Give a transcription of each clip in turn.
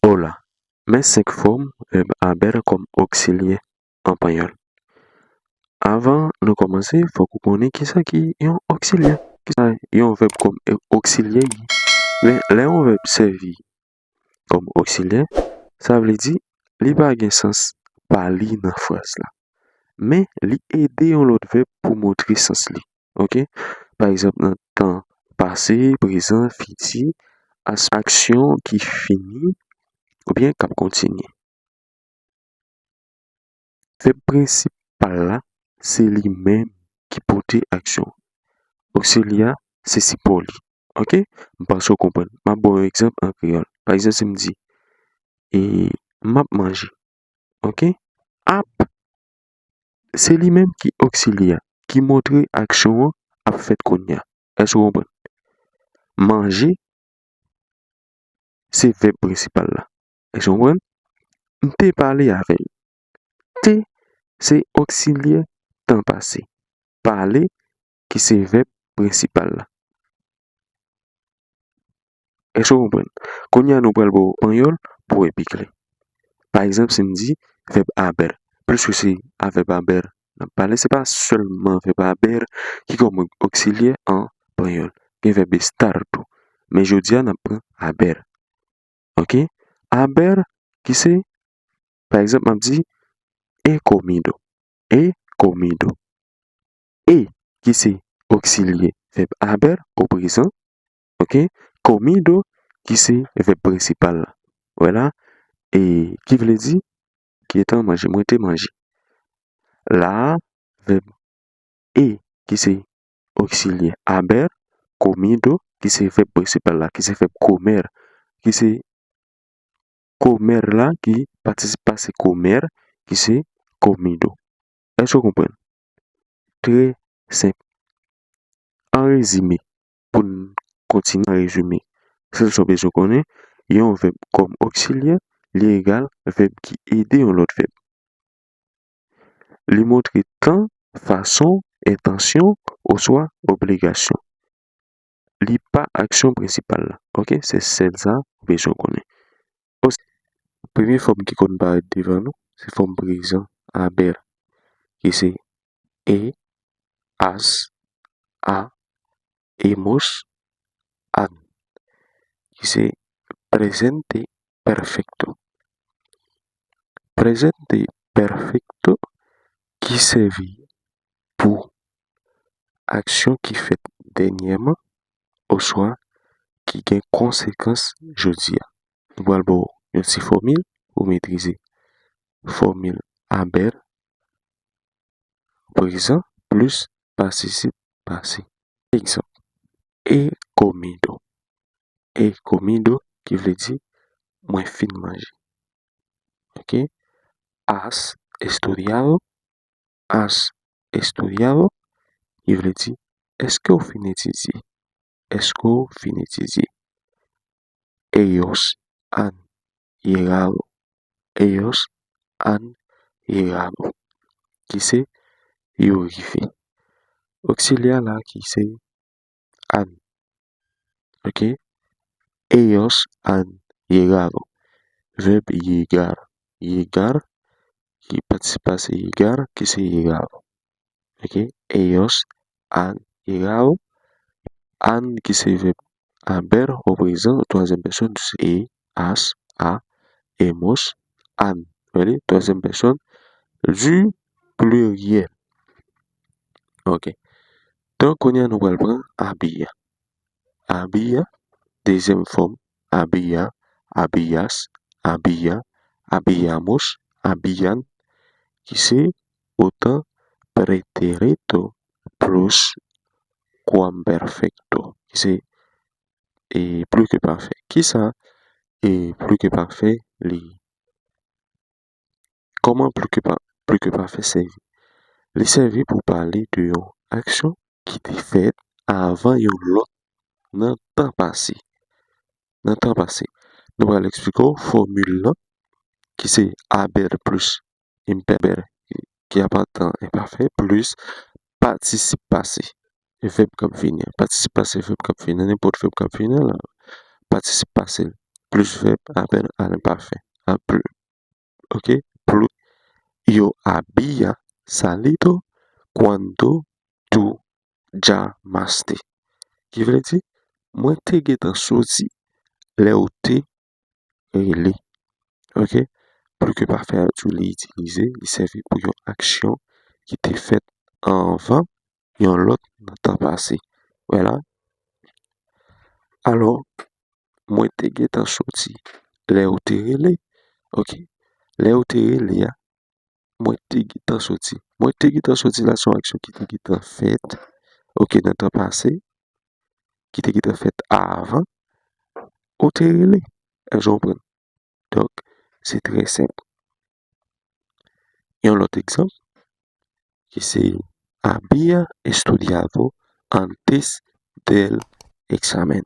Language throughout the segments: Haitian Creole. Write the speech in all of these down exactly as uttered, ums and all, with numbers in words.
Hola. Men senk fòm vèb haber kòm oksilyè an panyòl. Avan nou kòmanse, fòk ou konnen kisa ki yon oksilyè. Kisa yon vèb kòm e-, oksilyè ye? Men lè yon vèb sèvi kòm oksilyè, sa vle di li pa gen sans pa li nan fraz la. Men li ede yon lòt vèb pou montre sans li. Oke? Pa egzanp, nan tan pase, prezan, fiti, as-, aksyon ki fini oubyen k ap kontinye. Vèb prensipal la, se li menm ki pote aksyon. Oksilyè a, se sipò li. Oke? M panse w konprann. M ap ba w yon egzanp an kreyòl. Pa egzanp, si m di, e, m ap manje. Oke? Ap, se li menm ki oksilyè a, ki montre aksyon an ap fèt kounye a. Èske w konprann? Manje, se vèb prensipal la. Èske w konprann? M te pale avè l. Te, se oksilyè tan pase. Pale, ki se vèb prensipal la. Èske w konprann? Kounye a, nou pral ba w panyòl pou w wè pi klè. Pa egzanp, si m di vèb haber, pliske se a vèb haber n ap pale, se pa sèlman vèb haber ki kòm oksilyè an panyòl. Gen vèb estar tou. Men jodi a, n ap pran haber. Oke? Haber, ki se, pa egzanp, m ap di, he comido. He comido. He, ki se oksilyè vèb haber o prezan. Oke? Comido, ki se vèb prensipal la. Wè la? E ki vle di, ki etan manje, mwen te manje. La a, vèb he, ki se oksilyè haber, comido, ki se vèb prensipal la, ki se vèb comer, ki se comer la, ki patisip pase comer, ki se comido. Èske w konprann? Trè senp. An rezime, pou n kontinye an rezime, sèl sa w bezwen konnen, yon vèb kòm oksilyè, li egal vèb ki ede yon lòt vèb. Li montre tan, fason, entansyon, oswa obligasyon. Li pa aksyon prensipal la. Oke? Se sèl sa ou bezwen konnen. Os-, premye fòm ki konn parèt devan nou, se fòm prezan haber, ki se he, has, ha, hemos, han, ki se presente perfecto. Presente perfecto ki sèvi pou aksyon ki fèt dènyèman oswa ki gen konsekans jodi a. Nou pral ba w yon ti fòmil pou w metrize. Fòmil haber, prezan plis patisip pase. Egzanp, he comido. He comido, ki vle di, mwen fin manje. Oke? Has estudiado. Has estudiado, ki vle di, èske w fin etidye? Èske w fin etidye? Ellos han llegado. Ellos han llegado, ki se yo rive. Oksilyè la ki se han. Oke? Ellos han llegado. Vèb llegar. Llegar, ki patisip pase llegar, ki se llegado. Oke? Ellos han llegado. Han, ki se vèb haber o prezan, twazyèm pèsòn, se he, has, ha, hemos, han. Wè li, twazyèm pèsòn du pluriel. Oke. Donk, kounye a nou pral pran había. Había, dezyèm fòm, había, habías, había, habíamos, habían, ki se autant pretérito plus cuamperfecto, ki se, e, plus que parfait. Kisa, e, plus que parfait li? Kòman plus que pa-, plus que parfait sèvi? Li sèvi pou pale de yon aksyon ki te fèt avan yon lòt nan tan pase. Nan tan pase. Nou pral eksplike w fòmil lan, ki se haber plus imperfecto, ki apadan enpafè, plis patisip pase, vèb k ap vini an. Patisip pase, vèb k ap vini an, nenpòt vèb k ap vini an la, patisip pase l. plus verb haber a l'imparfait. A plus, ok? Plus, yo había salido cuando tú llamaste. Ki vle di, mwen te gentan soti lè w te rele. Ok? Plus que parfait a tou li itilize, li sèvi pou yon aksyon ki te fèt anvan yon lòt nan tan pase. Wè la. Alò, mwen te gentan soti lè w te rele. Ok? Lè w te rele a, mwen te gentan soti. Mwen te gentan soti la, se yon aksyon ki te gentan fèt. Ok, nan tan pase, ki te gentan fèt avan ou te rele. Èske w konprann? Donk, se trè senp. Yon lòt egzanp, ki se había estudiado antes del examen.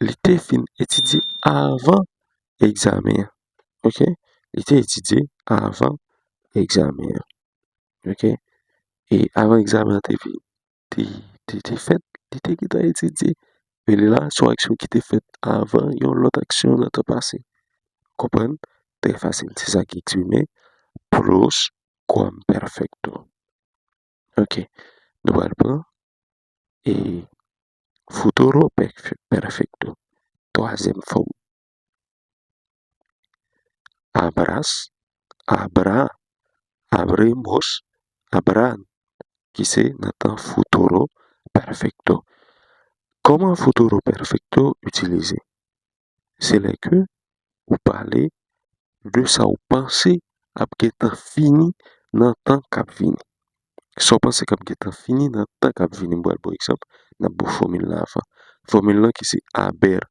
Li te fin etidye avan egzamen an. Ok? Li te etidye avan egzamen an. Ok? E avan egzamen an te vin, te, te, te fèt, li te gentan etidye. Men li la, se yon aksyon ki te fèt avan yon lòt aksyon nan tan pase. Konprann? Trè fasil. Se sa ki eksprime pluscuamperfecto. Ok. Nou pral pran e futuro perfe-, perfecto. Twazyèm fòm. Habrás, habrá, habremos, habrán, ki se nan tan futuro perfecto. Kòman futuro perfecto itilize? Se lè ke ou pale de sa ou panse ap gentan fini nan tan k ap vini. Sa w panse k ap gentan fini nan tan k ap vini. M pral ba w egzanp, n ap ba w fòmil la avan. Fòmil lan ki se haber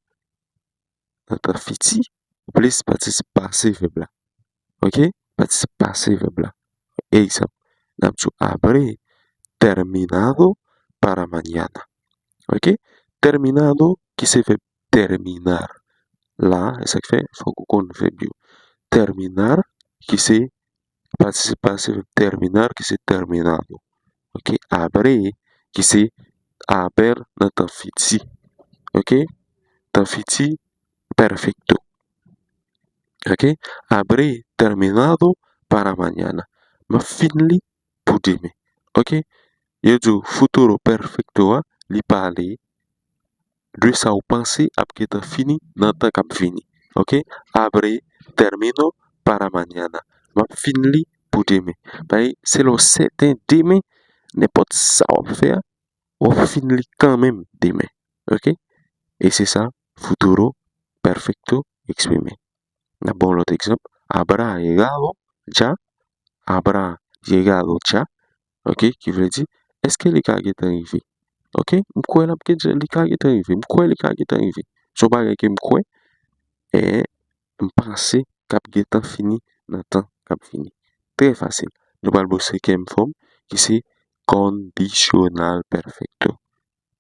nan tan fiti plis patisip pase vèb la. Ok? Patisip pase vèb la. Egzanp, n ap di w habré terminado para mañana. Ok? Terminado ki se vèb terminar. La, e sa k fè, fòk ou konn vèb yo. Terminar ki se patisip pase vèb terminar ki se terminado. Ok? Habré ki se haber nan tan fiti. Ok? Tan fiti perfecto. Ok? Habré terminado para mañana. M ap fin li pou demen. Ok? Yo di w futuro perfecto a, li pale de sa w panse ap gentan fini nan tan k ap vini. Ok? Habré termino para mañana. M ap fin li pou demen. Paske se lè w sèten demen, nenpòt sa w ap fè a, w ap fin li kanmenm demen. Ok? E se sa futuro perfecto eksprime. N ap ba w lòt egzanp. Habrá llegado ya. Habrá llegado ya. Ok? Ki vle di, èske li ka gentan rive? Ok? M kwè l ap gentan, li ka gentan rive. M kwè li ka gentan rive. Se yon bagay ke m kwè, e m panse k ap gentan fini nan tan k ap vini. Trè fasil. Nou pral ba w senkyèm fòm, ki se kondisyonal perfecto.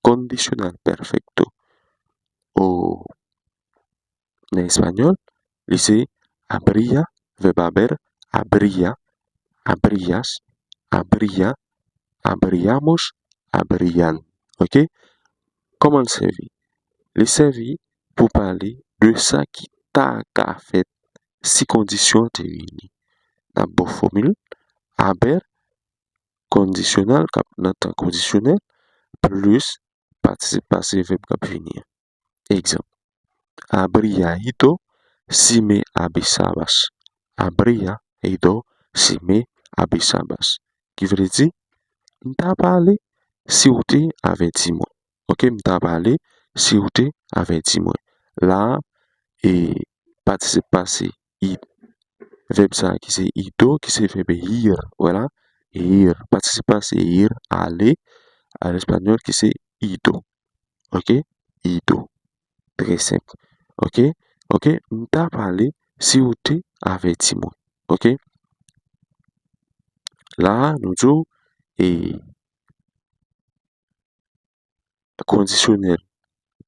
Kondisyonal perfecto. O, nan espanyòl, li se habría, vèb haber, habría, habrías, habría, habríamos, habrían. Ok? Kòman l sèvi? Li sèvi pou pale de sa ki ta ka fèt si kondisyon an te reyini. N ap ba w fòmil, haber kondisyonal k ap nan tan kondisyonèl plis patisip pase vèb k ap vini an. Egzanp, habría ido si me avisabas. Habría ido si me avisabas. Ki vle di, m ta prale si w te avèti mwen. Ok, m ta prale si w te avèti mwen. La, e patisip pase id. Vèb sa a ki se ido, ki se vèb ir. Wè la, ir. Patisip pase ir, ale, al espanyòl, ki se ido. Ok? Ido. Trè senp. Ok? Ok? M ta prale si w te avèti mwen. Ok? La, nou di w, e kondisyonèl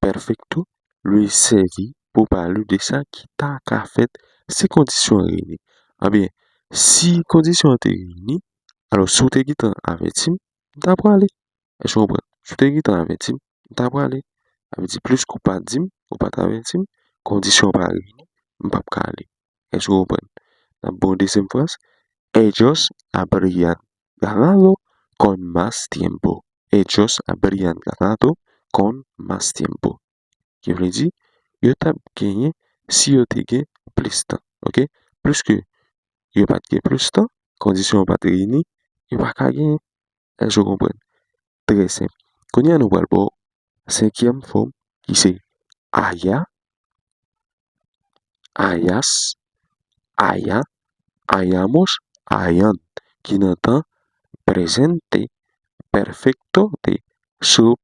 perfecto, li sèvi pou pale de sa ki ta ka fèt si kondisyon an reyini. Ebyen, si kondisyon an te reyini, alò, si w te gentan avèti m, m ta prale. Èske w konprann? Si w te gentan avèti m, m ta prale. Sa vle di, plis ke w pa di m, ou pa t avèti m, kondisyon pa reyini, m p ap ka ale. Èske w konprann? N ap ba w dezyèm fraz. Ellos habrían ganado con más tiempo. Ellos habrían ganado con más tiempo. Ki vle di, yo t ap genyen si yo te gen plis tan. Oke? Piske yo pa t gen plis tan, kondisyon yo pa t reyini, yo pa ka genyen. Èske w konprann? Trè senp. Kounye a, nou pral ba w senkyèm fòm, ki se haya, hayas, haya, hayamos, hayan, ki nan tan presente perfecto de sub-,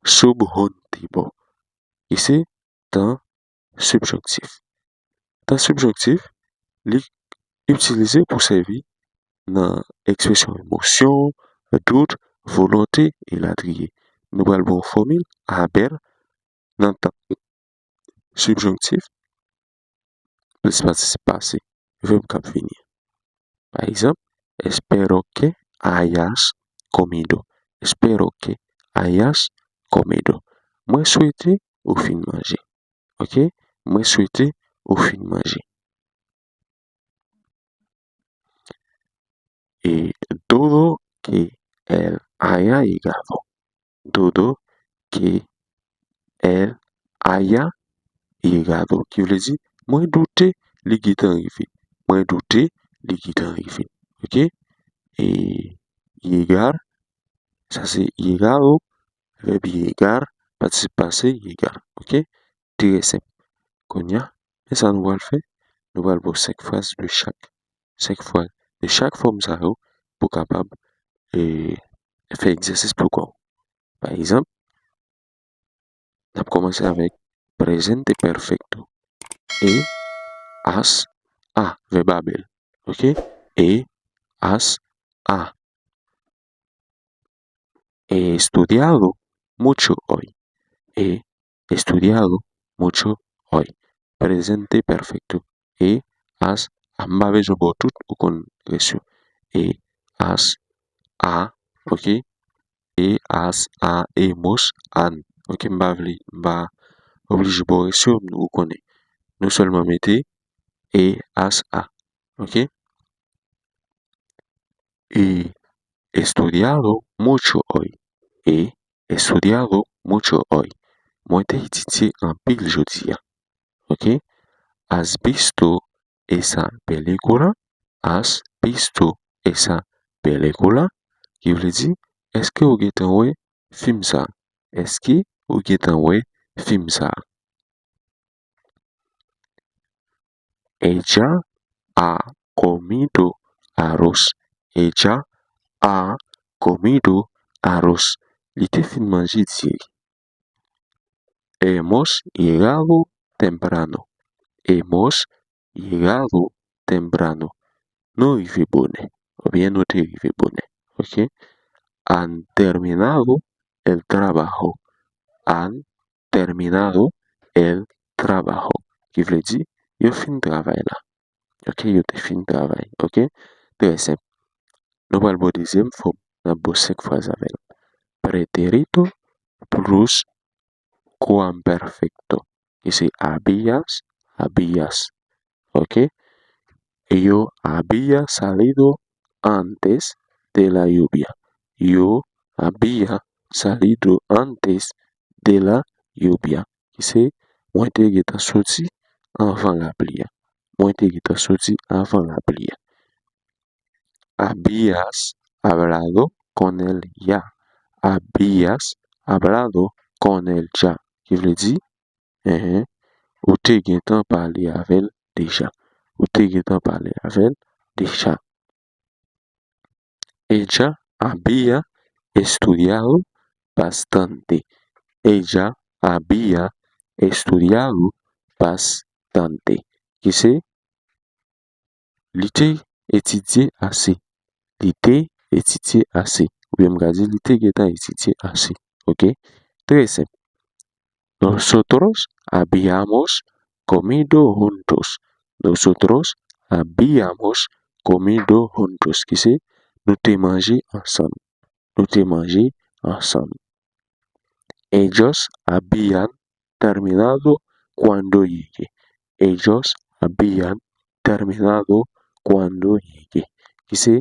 subjuntivo, ki se tan sibjonktif. Tan sibjonktif, li itilize pou sèvi nan ekspresyon emosyon, dout, volonte, elatriye. Nou pral ba w fòmil, haber, nan tan sibjonktif, plis patisip pase, vèb k ap vini. Pa egzanp, espero que hayas comido. Espero que hayas comido. Mwen swete ou fin manje. Oke? Mwen swete ou fin manje. E dudo que él haya llegado. Dudo que él haya llegado. Ki vle di, mwen doute li gentan rive. Mwen doute li gentan rive. Oke? E llegar, sa se llegado, vèb llegar, patisip pase, llegar. Oke? Trè senp. Kounye a, men sa nou pral fè. Nou pral ba w senk fraz de chak. Senk fraz de chak fòm sa yo pou w kapab, e, fè egzèsis pou kò w. Pa egzanp, n ap kòmanse avèk presente perfecto. E, as, a, vèb haber. Oke? E, as, a. He estudiado mucho hoy. He estudiado mucho hoy. Presente perfecto. E, as, a. M pa bezwen ba w tout, ou konn rès yo. E, as, a, oke? E, as, a, hemos, han. Oke, m pa vle, m pa oblije ba w rès yo, ou konnen. Nou sèlman mete e, as, a. Oke? He estudiado mucho hoy. He estudiado mucho hoy. Mwen te etidye anpil jodi a. Oke? ¿Has visto esa película? ¿Has visto esa película? Ki vle di, èske ou gentan wè fim sa a? Èske ou gentan wè fim sa a? Ella ha comido arroz. Ella ha comido arroz. Li te fin manje diri. Hemos llegado temprano. Hemos llegado temprano. Nou rive bonè. Oubyen nou te rive bonè. Oke? Han terminado el trabajo. Han terminado el trabajo. Ki vle di, yo fin travay la. Oke, yo te fin travay. Oke? Trè senp. Nou pral ba w dezyèm fòm. N ap ba w senk fraz avè l. Pretérito pluscuamperfecto. Ki se habías, habías. Oke? Yo había salido antes de la lluvia. Yo había salido antes de la lluvia. Ki se, mwen te gentan soti anvan lapli a. Mwen te gentan soti anvan lapli a. Habías hablado con él ya. Habías hablado con él ya. Ki vle di, enhen, ou te gentan pale avè l deja. Ou te gentan pale avè l deja. Ella había estudiado bastante. Ella había estudiado bastante. Ki se, li te etidye ase. Li te etidye ase. Oubyen m ka di, li te gentan etidye ase. Oke? Trè senp. Nosotros habíamos comido juntos. Nosotros habíamos comido juntos. Ki se, nou te manje ansanm. Nou te manje ansanm. Ellos habían terminado cuando llegue. Ellos habían terminado cuando llegué. Ki se,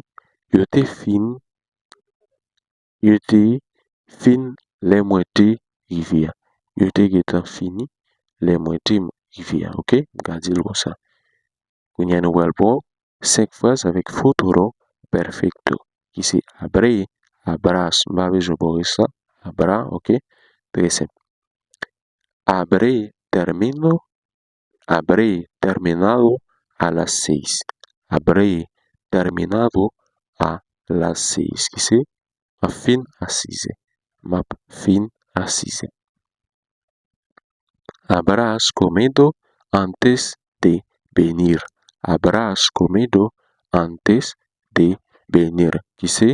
yo te fin, yo te fin lè mwen te rive a. Yo te gentan fini lè mwen te rive a, oke? M ka di l konsa. Kounye a nou pral pran senk fraz avèk futuro perfecto, ki se abre, abras, m pa bezwen pran rès la, abra, oke? Trè senp. Habré termino, habré terminado a las seis. Habré terminado a las seis, ki se m ap fin a sizè. M ap fin a sizè. Habrás comido antes de venir. Habrás comido antes de venir. Ki se,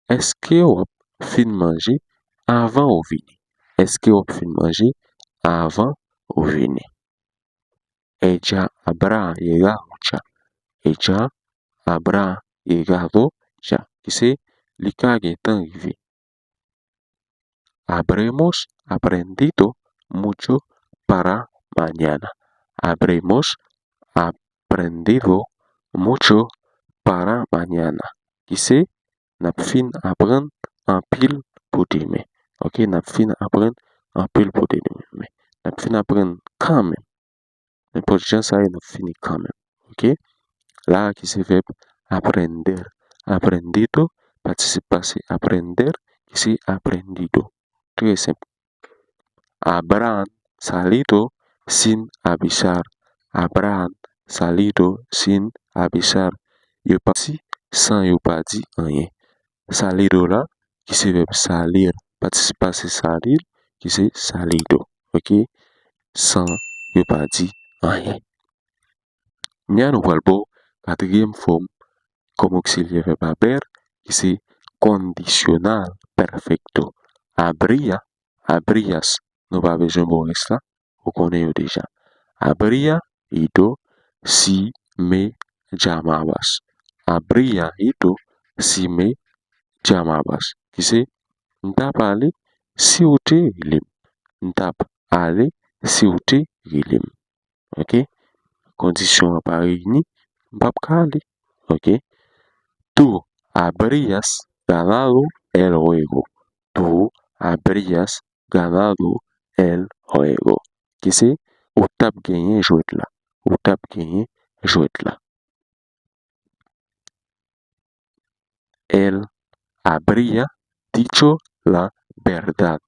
èske w ap fin manje avan ou vini? Èske w ap fin manje avan ou vini? Ella habrá llegado ya. Ella habrá llegado ya. Ki se, li ka gentan rive. Habremos aprendido mucho para mañana. Habremos aprendido mucho para mañana. Ki se, n ap fin aprann anpil pou demen. Oke, n ap fin aprann anpil pou demen. N ap fin aprann kanmenm. Nenpòt jan sa ye, n ap fini kanmenm. Oke? La a ki se vèb aprender. Aprendido, patisip pase aprender, ki se aprendido. Trè senp. Habrán salido sin avisar. Habrán salido sin avisar. Yo pati san yo pa di anyen. Salido la, ki se vèb salir, patisip pase salir, ki se salido. Oke? San yo pa di anyen. Kounye a nou pral ba w katriyèm fòm kòm oksilyè vèb haber, ki se kondisyonal pèfekto. Habría, habrías, nou pa bezwen ba w rès la, ou konnen yo deja. Habría ido si me llamabas. Habría ido si me llamabas. Ki se, m t ap ale si w te rele m. M t ap ale si w te rele m. Oke? Kondisyon an pa reyini, m p ap ka ale. Oke? Tú habrías ganado el juego. Tú habrías ganado el juego. Ki se, ou t ap genyen jwèt la. Ou t ap genyen jwèt la. Él habría dicho la verdad.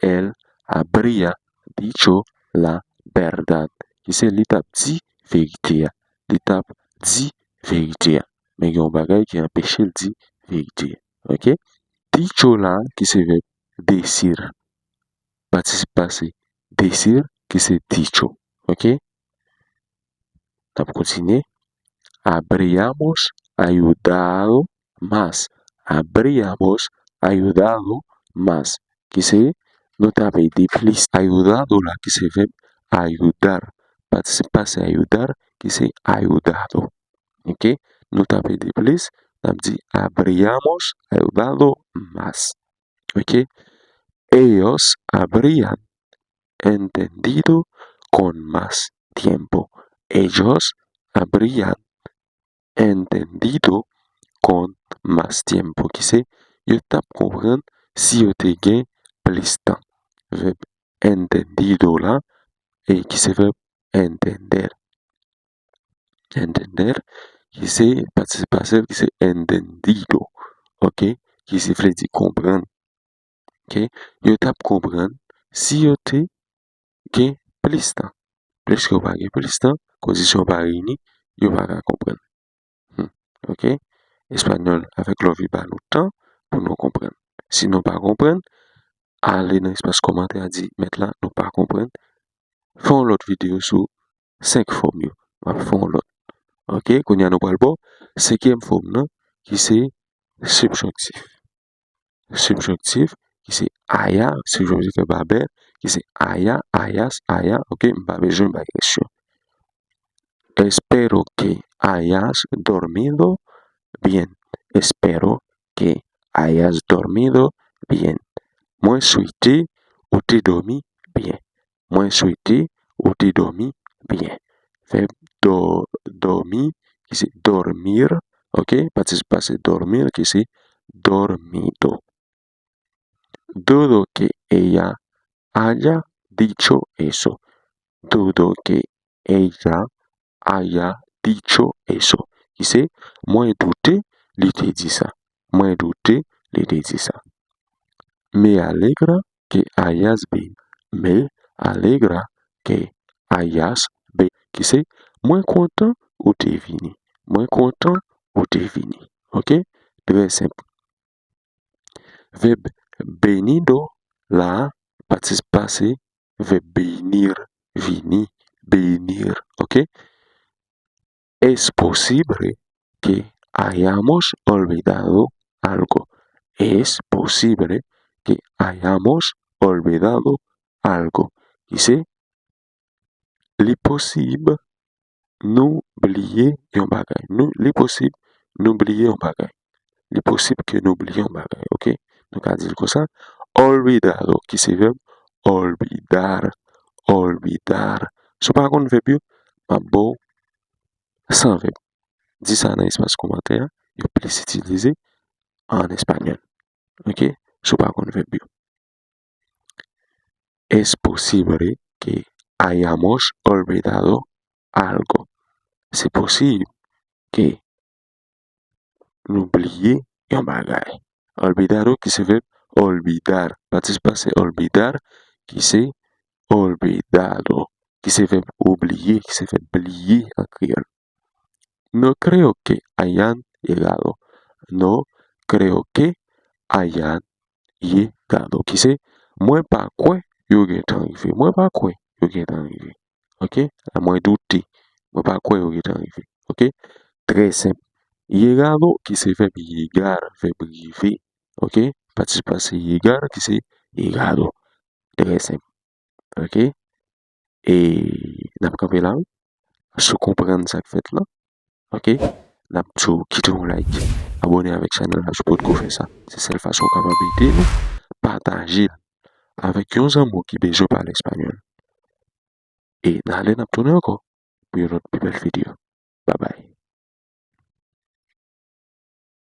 Él habría dicho la verdad. Ki se, li t ap di verite a. Li t ap di verite a. Men gen yon bagay ki anpeche l di verite a. Oke? Dicho la, ki se vèb decir. Patisip pase decir, ki se dicho. Oke? N ap kontinye. Habríamos ayudado más. Habríamos ayudado más. Ki se, nou t ap ede plis. Ayudado la, ki se vèb ayudar. Patisip pase ayudar, ki se ayudado. Oke? Nou t ap ede plis. N ap di, habríamos ayudado más. Oke? Ellos habrían entendido con más tiempo. Ellos habrían entendido con más tiempo. Ki se, yo t ap konprann si yo te gen plis tan. Vèb entendido la, e ki se vèb entender. Entender, ki se patisip pase l, ki se entendido. Oke? Ki se vle di konprann. Oke? Yo t ap konprann si yo te gen plis tan. Piske yo pa gen plis tan, kondisyon pa reyini, yo pa ka konprann. Hmm. Oke? Espanyòl avèk lòvi ba nou tan pou nou konprann. Si nou pa konprann, ale nan espas kòmantè a di, mèt la, nou pa konprann. Fè yon lòt videyo sou senk fòm yo. M ap fè yon lòt. Oke, kounye a nou pral ba w senkyèm fòm nan, ki se sibjonktif. Sibjonktif, ki se haya, sibjonktif vèb haber, ki se haya, hayas, haya, oke, m pa bezwen bay rès yo. Espero que hayas dormido bien. Espero que hayas dormido bien. Mwen swete ou te dòmi byen. Mwen swete ou te dòmi byen. Vèb dò-, dòmi, ki se dormir, ok? Patisip pase dormir, ki se dormido. Dudo que ella haya dicho eso. Dudo que ella haya dicho eso. Ki se, mwen doute li te di sa. Mwen doute li te di sa. Me alegra que hayas venido. Me alegra que hayas venido. Ki se, mwen kontan ou te vini. Mwen kontan ou te vini. Ok? Trè senp. Vèb venido la, patisip pase vèb venir, vini, venir, ok? Es posible que hayamos olvidado algo. Es posible que hayamos olvidado algo. Ki se, li posib nou bliye yon bagay. Nou, li posib nou bliye yon bagay. Li posib ke nou bliye yon bagay, ok? Nou ka di l konsa. Olvidado, ki se vèb olvidar. Olvidar. Si w pa konn vèb yo, m ap ba w san vèb. Di sa nan espas kòmantè a, yo plis itilize an espanyòl. Ok? Si w pa konn vèb yo. Es posible que hayamos olvidado algo. Se posib ke nou bliye yon bagay. Olvidado ki se vèb olvidar. Patisip pase olvidar ki se olvidado. Ki se vèb oubliye, ki se vèb bliye an kreyòl. No creo que hayan llegado. No creo que hayan llegado. Ki se, mwen pa kwè yo gentan rive. Mwen pa kwè yo gentan rive. Ok? La, mwen doute. Mwen pa kwè yo gentan rive. Ok? Trè senp. Llegado ki se vèb llegar, vèb rive. Ok? Patisip pase llegar ki se llegado. Trè senp. Ok? E n ap kanpe la, wi. Si w konprann sa k fèt la, ok? N ap di w kite yon like, abòne avèk chanèl la si w potko fè sa. Se sèl fason w kapab ede nou. Pataje l avèk yon zanmi w ki bezwen pale espanyòl. E n ale, n ap tounen ankò pou yon lòt pi bèl videyo. Babay.